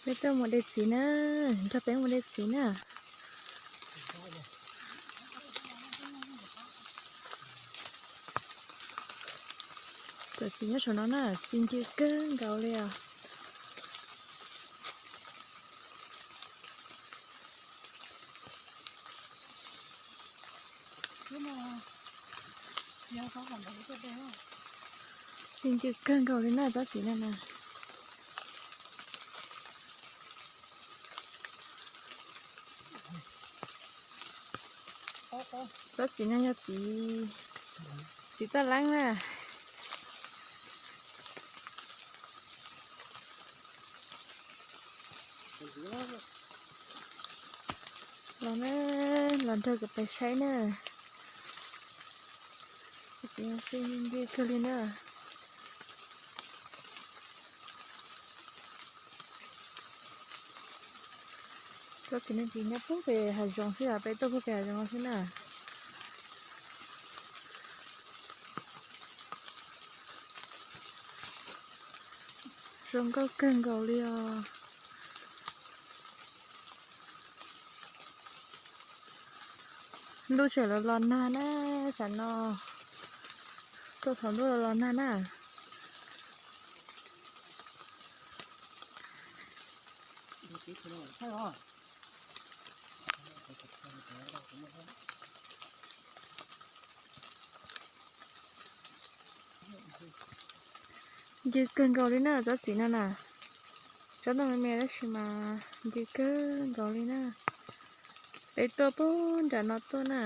Peb tuaj mus de txiv na, nrog peb mus de txiv na. Cov txiv nyob saum no na, txiv ncw kawg nkaus li os. Txiv ncw kawg nkaus li na, tsob txiv no na. Tsob txiv no yog txiv, txiv toj leeb na. Los na, los nrog kuv pais saib na. Txiv ncw kawg li na. Tsob txiv no ces nyob puag pem hav zoov xwb os, peb tuaj puag pem hav zoov xwb na. Zoo nkauj kawg nkaus li os. Ntuj tseem los los nag na, tsam no tuaj thaum ntuj los los nag na. Ncw kawg nkaus li na tsob txiv no na. Tsob no me me tab sis mas ncw kawg nkaus li na. Peb tuaj puag nram no tuaj na.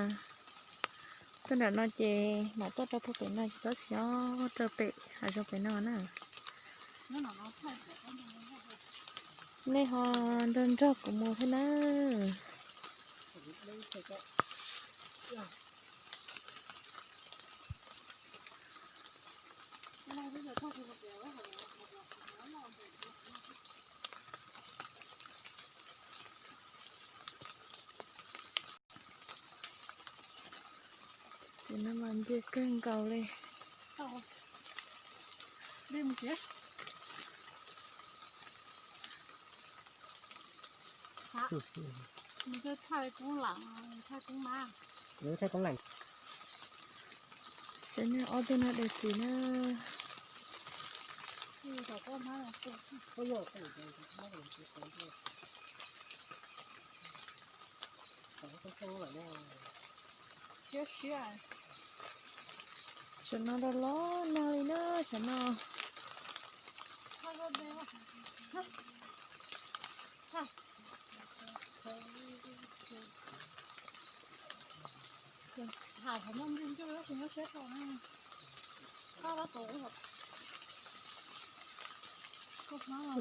Tuaj nram no ces mam tuaj rau puag pem no ces tsob txiv nyob rau pem hav zoov pem no na. Nej ho nrog nrog kuv mus thiab na. Txiv no mas ncw kawg nkaus li. Saib nej ob tug no de txiv na. Siab siab. Tsam no los los nag li na, tsam no.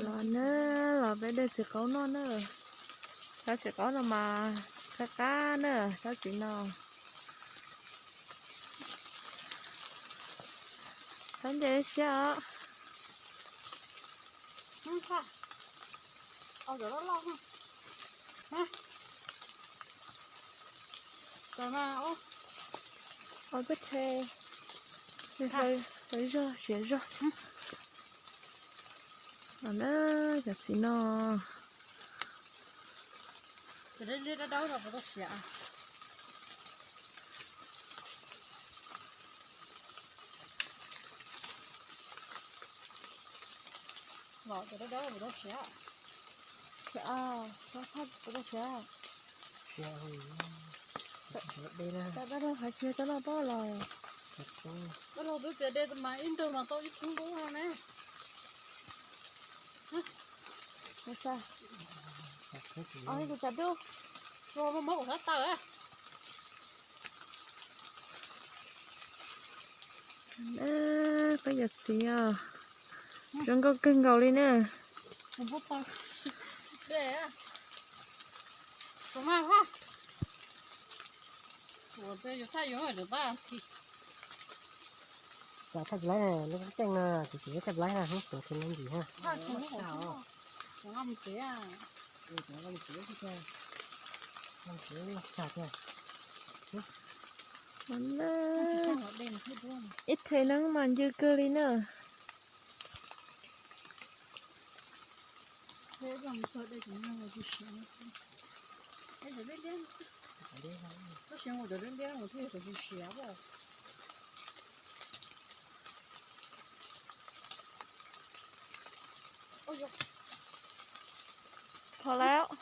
Los na, los peb de txiv qaub noj na. Tsob txiv qaub no mas qab qab na, tsob txiv no. Txhob nce siab os. Ua peb rhe, hlawv zog siav zog. Los na, cov txiv no. Tau rau hav tsis tau noj pob los. Tau los twb tias de mas ib ntug mas tau ib tug nqub no ne. Ua ib tus cas dub, ua muab kuv sab taw. Peb cov txiv os, zoo nkauj kawg nkaus li na. Thaj tsis laib na, lub ceej no kuv tsis thaj tsis laib na, hnub tuav tsis laib ntsis ha. Ib rhe neeb mas ncw kawg li na. Thov lawm.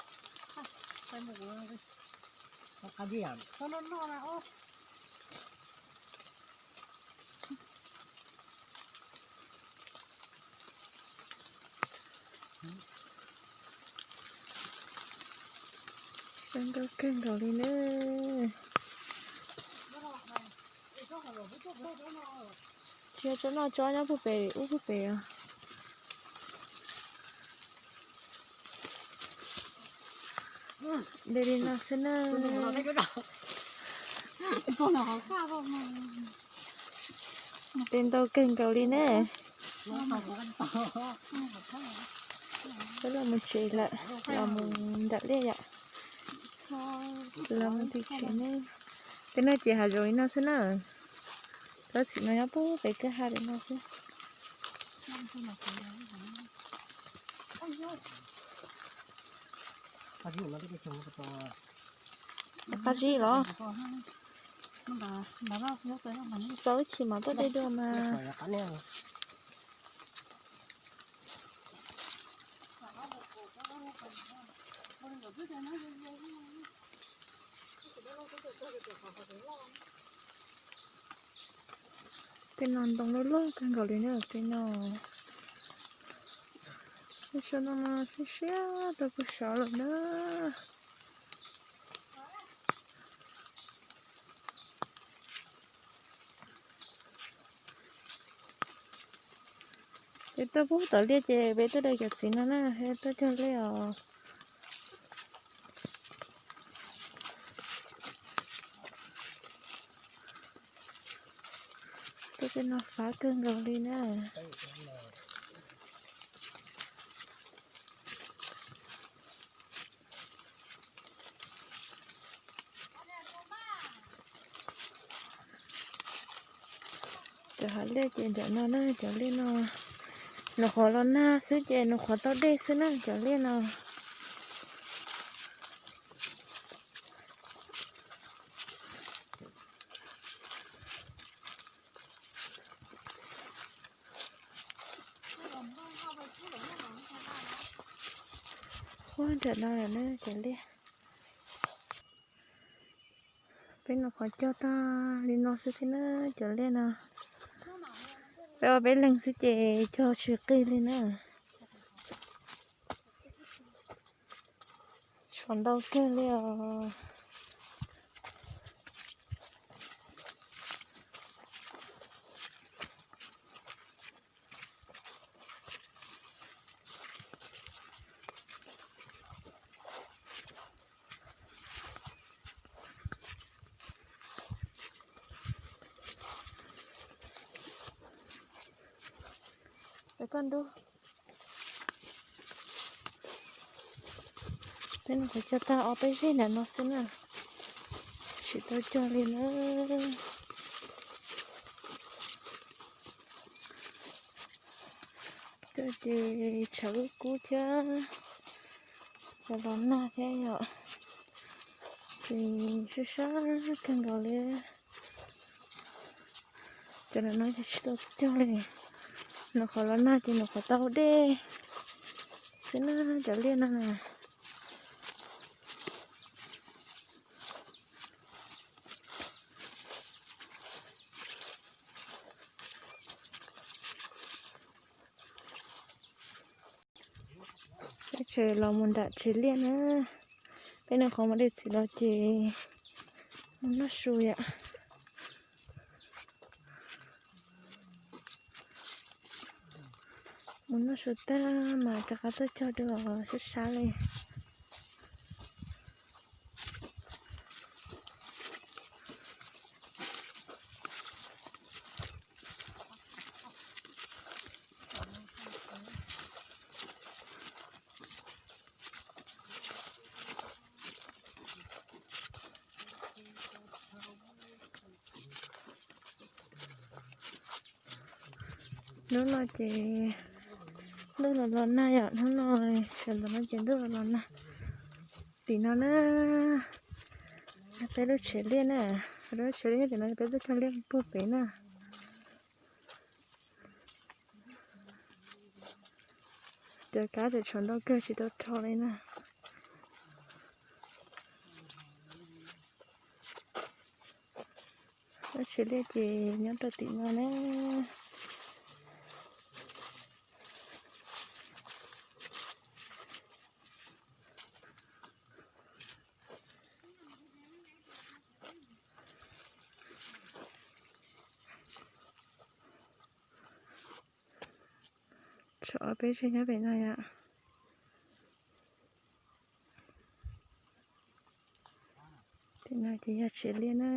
Zoo nkauj kawg nkaus li na. Tsis yog tsob no, tsob nyob puag pem ub puag pem os. De li no xwb na. Tes ntau kawg nkaus li ne. Peb los mus tsev lawm, los mus nram liaj yom. Los mus tsev ne. Tej no ces hav zoov li no xwb na. Tsob txhim no nyob puag pem kwj ha li no xwb. Qab zib los. Txaus ib chim mam tuaj de dua mas. Tej no ntoo loj loj kawg nkaus li na, tej no. Tej no mas siab siab rau puag saud lawm na. Ces tuaj puag tom liaj ces peb tuaj de cov txiv no na, tuaj cog liaj os. Tuaj tej no fab kawg nkaus li na. Cov hav liaj ces nram no na, cov liaj no nws qhuav los nag xwb ces nws qhuav tau dej xwb na, cov liaj no. Ua nram no lawm na cov liaj. Peb nws qhuav cog tag li no xwb thiab na, cov liaj no. Peb ua peb leeg xwb ces cog tsis qig li na. Tshuav ntau kawg li os. Peb koj ntuj. Peb nws qhuav cog tag ob peb zeg ntawm no xwb na. Tsis tau cog li na. Cog ces tshav kub kub thiab, los nag thiab yom. Ces sab sab kawg nkaus li. Cov no ces tsis tau cog li. Nws qhuav los nag ces nws qhuav tau dej xwb na, cov liaj no na. Tsev los mus nram tsev liaj na. Peb nws qhuav mus de txiv los ces mus noj su yom. Mus noj su tag mas rov qab tuaj cog dua sab sab li. Hnub no ces Ntuj los los nag yom, hnub no sawv ntxov no ces ntuj los los nag. Tim no na, peb lub tsev liaj na, lub tsev liaj tim no peb tuaj cog liaj puag pem na. Cov kab tseem tshuav ntau kawg tsis tau rho li na. Lub tsev liaj ces nyob rau tim no na. Tshuav ob peb zeg nyob pem no yom. Tim no ces yog tsev liaj na.